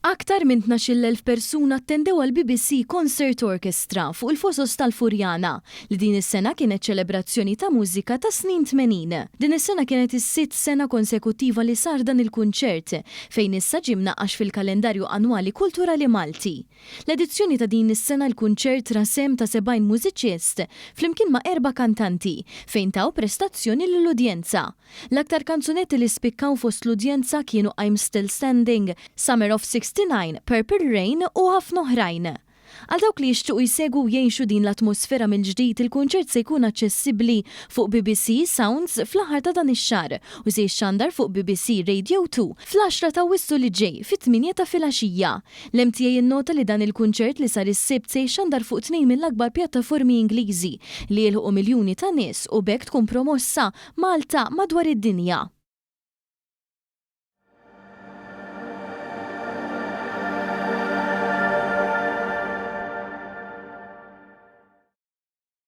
Aktar minn 12,000 persuna attendew għall-BBC Concert Orchestra fuq il-Fosos tal-Furjana, li din is-sena kienet ċelebrazzjoni ta' mużika tas-snin 80. Din is-sena kienet is-sitt sena konsekuttiva li sar dan il-kunċert, fejn issa ġie mnaqqax fil-kalendarju annwali kulturali Malti. L-edizzjoni ta' din is-sena l-kunċert ra sehem ta' 70 mużiċist flimkien ma' erba' kantanti fejn taw prestazzjoni lill-udjenza. L-aktar kanzunetti li spikkaw fost l-udjenza kienu I'm Still Standing, Summer of 69, Purple Rain u ħafna oħrajn. Għal dawk li jixtiequ jsegwu u jgħixu din l-atmosfera mill-ġdid, il-kunċert se jkun aċċessibbli fuq BBC Sounds fl-aħħar ta' dan ix-xahar u se jixxandar fuq BBC Radio 2 fl-10 ta' Awwissu li ġej fit-8 ta' filgħaxija. L-MTA innota li dan il-kunċert li sar is-Sibt se jixxandar fuq tnejn mill-akbar pjattaformi Ingliżi li jilħqu miljuni ta' nies u b'hekk tkun promossa Malta madwar id-dinja.